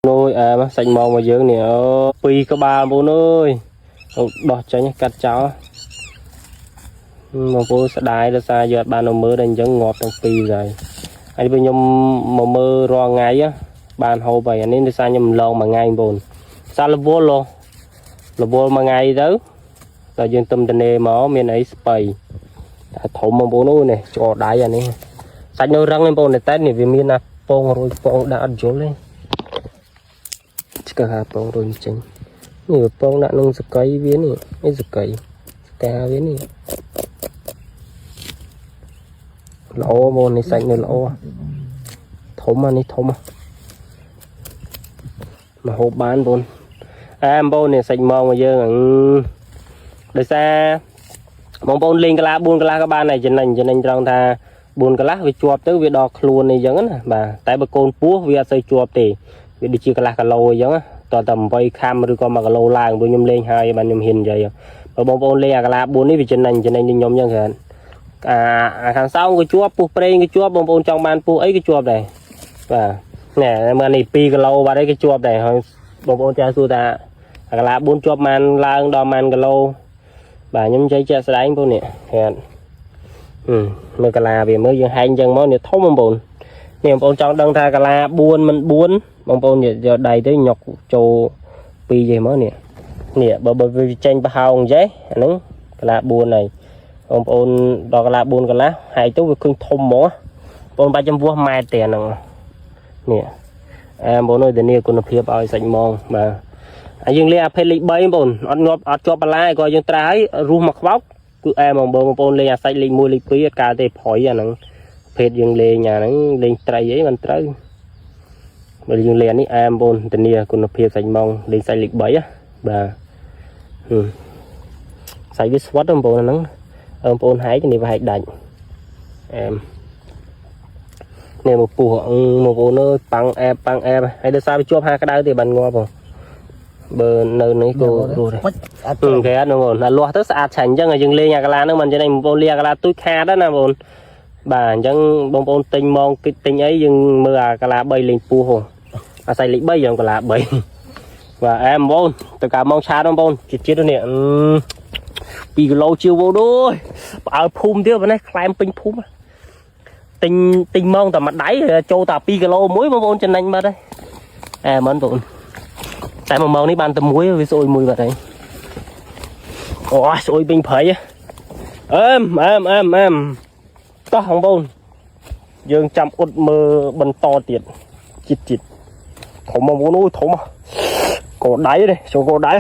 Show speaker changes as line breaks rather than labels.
អូយអែមសាច់មងមកយើងនេះអូពីរក្បាលបងប្អូនអើយដោះចេញកាត់ចោលបងប្អូនស្ដាយដោយសារយើងអត់បានមកមើលដល់អញ្ចឹងងាប់ទាំងពីរហើយហើយពេលខ្ញុំមកមើលរាល់ថ្ងៃបានហូបហើយអានេះដោយសារខ្ញុំឡងមួយថ្ងៃបងប្អូនសាររវល់ហ៎រវល់មួយថ្ងៃទៅដល់យើងទឹមតនេមកមានអីស្បៃតែធំបងប្អូនអូនេះច្អដៃអានេះសាច់នៅរឹងបងប្អូនតែនេះវាមានអាពងរួយពងដាក់អត់យល់ទេ ឆ្កឹះអាពងរុញចេញនេះវាពងដាក់នឹងសកៃវានេះនេះសកៃសកាវានេះល្អមកនេះសាច់នៅល្អធំអានេះធំមកហូបបានបងអែមបងនេះសាច់មងមកយើងដោយសារបងប្អូនលេងកាឡា4កាឡាក៏បានដែរចំណេញចំណេញត្រង់ថា4កាឡាវាជាប់ទៅវាដល់ខ្លួននេះអញ្ចឹងណាបាទតែបើកូនពោះវាអត់សូវជាប់ទេវាដូចជាកន្លះគីឡូអញ្ចឹងណា តតែ8ខាំឬក៏1គីឡូឡើងព្រោះខ្ញុំលេងហើយបានខ្ញុំហ៊ាននិយាយបើបងប្អូនលេងអាកាឡា4នេះវាចំណេញចំណេញដូចខ្ញុំអញ្ចឹងគ្រាន់អាអាខាងសោងក៏ជាប់ពុះប្រេងក៏ជាប់បងប្អូនចង់បានពុះអីក៏ជាប់ដែរបាទណែមើលនេះ2គីឡូបាត់អីក៏ជាប់ដែរហើយបងប្អូនចាស់សួរថាអាកាឡា4ជាប់បានឡើងដល់ប៉ុន្មានគីឡូបាទខ្ញុំនិយាយជាក់ស្ដែងបងនេះគ្រាន់មើលកាឡាវាមើលយើងហែងអញ្ចឹងមកនេះធំបងប្អូននេះបងប្អូនចង់ដឹងថាកាឡា4មិន4បងប្អូនយកដៃទៅញុកចូលពីរចេះមកនេះនេះបើបើវាចេញប្រហោងចេះអាហ្នឹងកាឡា4ហើយបងប្អូនដល់កាឡា4កន្លះហែកទៅវាឃើញធំហ្មងបងប្អូនបាច់ចំពោះម៉ែត្រទេអាហ្នឹងនេះអែបងប្អូនអើយធានាគុណភាពឲ្យសាច់ហ្មងបាទហើយយើងលេងអាភេទលេខ3បងប្អូនអត់ងាប់អត់ជាប់បន្លាយក៏យើងត្រាយរស់មកខ្វោកគឺអែហ្មងបងប្អូនលេងអាសាច់លេខ1លេខ2អត់កើតទេប្រយអាហ្នឹងភេទយើងលេងអាហ្នឹងលេងត្រីអីមិនត្រូវបើយើងលេងអានេះអែមបងធានាគុណភាពសាច់ម៉ងលេងសាច់លេខ3ណាបាទហឹមសាច់វាស្វិតបងប្អូនហ្នឹងបងប្អូនហែកនេះវាហែកដាច់អែមនេះមកពោះបងប្អូនអើយប៉ាំងអែបប៉ាំងអែបហើយដោយសារវាជាប់ហាក្តៅទេបានងាប់ហ៎បើនៅនេះក៏រស់ដែរ
ពុចអត់
អឺគេអត់បងប្អូនអាលាស់ទៅស្អាតឆាញ់អញ្ចឹងយើងលេងអាកាឡាហ្នឹងមិនចឹងបងប្អូនលេងអាកាឡាទូចខាតណាបងប្អូនបាទអញ្ចឹងបងប្អូនទិញម៉ងគិតទិញអីយើងមើលអាកាឡា3លេងពោះហ៎អាស្រ័យលេខ3យ៉ាងកាឡា3បាទអែមបងប្អូនទៅកាម៉ងឆាតបងប្អូនជាតិជាតិនេះ2គីឡូជាវអូយផ្អើលភូមិទៀតប៉ុណ្ណេះខ្លែមពេញភូមិទិញទិញម៉ងតែមួយដៃចូលតែ2គីឡូមួយបងប្អូនចំណេញបាត់ហើយអែមិនបងប្អូនតែមួយម៉ោងនេះបានតែមួយវាស្អុយមួយបាត់ហើយ អូស្អុយពេញព្រៃអឹមអឹមអឹមអឹមតោះបងប្អូនយើងចាំអ៊ុតមើលបន្តទៀតជាតិជាតិធំបងប្អូនអូយធំកោដៃនេះចូលកោដៃ